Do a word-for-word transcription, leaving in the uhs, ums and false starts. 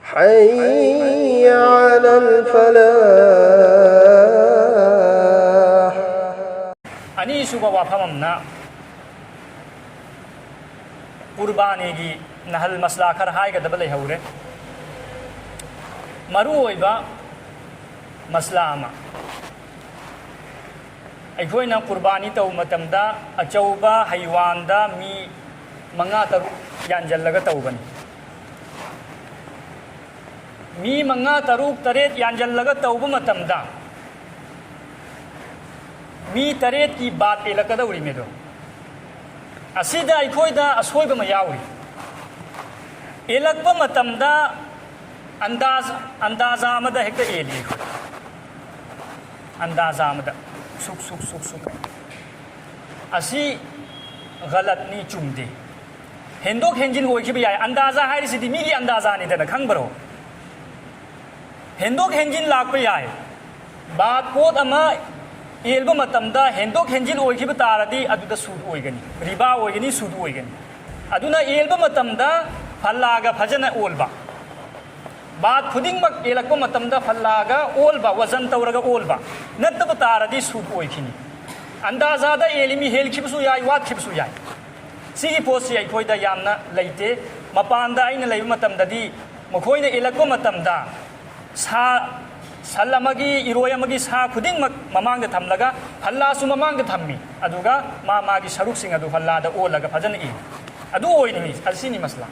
حي على الفلاح. ꯑꯅꯤꯁꯨꯕ ꯋꯥꯐꯝ ꯑꯃꯅ ꯀꯨꯔꯕꯥꯅꯤꯒꯤ ꯅꯍꯜ ꯃꯁꯂꯥ ꯈꯔ ꯍꯥꯏꯒꯗꯕ ꯂꯩꯍꯧꯔꯦ꯫ ꯃꯔꯨꯑꯣꯏꯕ ꯃꯁꯂꯥ ꯑꯃ, ꯑꯩꯈꯣꯏꯅ ꯀꯨꯔꯕꯥꯅꯤ ꯇꯧꯕ ꯃꯇꯝꯗ ꯑꯆꯧꯕ ꯍꯩꯋꯥꯟꯗ ꯃꯤ ꯃꯉꯥ ꯇꯔꯨꯛ ꯌꯥꯟꯁꯤꯜꯂꯒ ꯇꯧꯕꯅꯤ꯫ ꯃꯤ ꯃꯉꯥ ꯇꯔꯨꯛ ꯇꯔꯦꯠ ꯌꯥꯟꯁꯤꯜꯂꯒ ꯇꯧꯕ ꯃꯇꯝꯗ ꯃꯤ ꯇꯔꯦꯠꯀꯤ ꯕꯥꯠ ꯄꯦꯜꯂꯛꯀꯗꯧꯔꯤꯃꯦꯗꯣ꯫ ꯑꯁꯤꯗ ꯑꯩꯈꯣꯏꯗ ꯑꯁꯣꯏꯕ ꯑꯃ ꯌꯥꯎꯔꯤ꯫ ꯌꯦꯜꯂꯛꯄ ꯃꯇꯝꯗ ꯑꯟꯗꯥꯖ ꯑꯟꯗꯥꯖꯥ ꯑꯃꯗ ꯍꯦꯛꯇ ꯌꯦꯜꯂꯤ ꯑꯩꯈꯣꯏ꯫ ꯑꯟꯗꯥꯖꯥ ꯑꯃꯗ ꯁꯨꯛ ꯁꯨꯛ ꯁꯨꯛ ꯁꯨꯛ꯫ ꯑꯁꯤ ꯒꯂꯠꯅꯤ, ꯆꯨꯝꯗꯦ꯫ ꯍꯦꯟꯗꯣꯛ ꯍꯦꯟꯖꯤꯟ ꯑꯣꯏꯈꯤꯕ ꯌꯥꯏ꯫ ꯑꯟꯗꯥꯖꯥ ꯍꯥꯏꯔꯤꯁꯤꯗꯤ ꯃꯤꯒꯤ ꯑꯟꯗꯥꯖꯥꯅꯤꯗꯅ, ꯈꯪꯕ꯭ꯔꯣ? ꯍꯦꯟꯗꯣꯛ ꯍꯦꯟꯖꯤꯟ ꯂꯥꯛꯄ ꯌꯥꯏ꯫ ꯕꯥꯠ ꯄꯣꯠ ꯑꯃ ꯌꯦꯜꯕ ꯃꯇꯝꯗ ꯍꯦꯟꯗꯣꯛ ꯍꯦꯟꯖꯤꯟ ꯑꯣꯏꯈꯤꯕ ꯇꯥꯔꯗꯤ ꯑꯗꯨꯗ ꯁꯨꯗ ꯑꯣꯏꯒꯅꯤ, ꯔꯤꯕꯥ ꯑꯣꯏꯒꯅꯤ, ꯁꯨꯗ ꯑꯣꯏꯒꯅꯤ꯫ ꯑꯗꯨꯅ ꯌꯦꯜꯕ ꯃꯇꯝꯗ ꯐꯜꯂꯥꯒ ꯐꯖꯅ ꯑꯣꯜꯕ, ꯕꯥꯠ ꯈꯨꯗꯤꯡꯃꯛ ꯌꯦꯜꯂꯛꯄ ꯃꯇꯝꯗ ꯐꯜꯂꯥꯒ ꯑꯣꯜꯕ, ꯋꯖꯟ ꯇꯧꯔꯒ ꯑꯣꯜꯕ ꯅꯠꯇꯕ ꯇꯥꯔꯗꯤ ꯁꯨꯗ ꯑꯣꯏꯈꯤꯅꯤ꯫ ꯑꯟꯗꯥꯖꯥꯗ ꯌꯦꯜꯂꯤ ꯃꯤ ꯍꯦꯜꯈꯤꯕꯁꯨ ꯌꯥꯏ, ꯋꯥꯠꯈꯤꯕꯁꯨ ꯌꯥꯏ꯫ ꯁꯤꯒꯤ ꯄꯣꯠꯁꯤ ꯑꯩꯈꯣꯏꯗ ꯌꯥꯝꯅ ꯂꯩꯇꯦ꯫ ꯃꯄꯥꯟꯗ ꯑꯩꯅ ꯂꯩꯕ ꯃꯇꯝꯗꯗꯤ ꯃꯈꯣꯏꯅ ꯌꯦꯜꯂꯛꯄ ꯃꯇꯝꯗ ꯁꯥ, ꯁꯟ ꯑꯃꯒꯤ, ꯏꯔꯣꯏ ꯑꯃꯒꯤ ꯁꯥ ꯈꯨꯗꯤꯡꯃꯛ ꯃꯃꯥꯡꯗ ꯊꯝꯂꯒ ꯐꯜꯂꯥꯁꯨ ꯃꯃꯥꯡꯗ ꯊꯝꯃꯤ꯫ ꯑꯗꯨꯒ ꯃꯥ ꯃꯥꯒꯤ ꯁꯔꯨꯛꯁꯤꯡ ꯑꯗꯨ ꯐꯜꯂꯥꯗ ꯑꯣꯜꯂꯒ ꯐꯖꯅ ꯏ꯫ ꯑꯗꯨ ꯑꯣꯏꯅꯤ, ꯑꯁꯤꯅꯤ ꯃꯁꯂꯥ꯫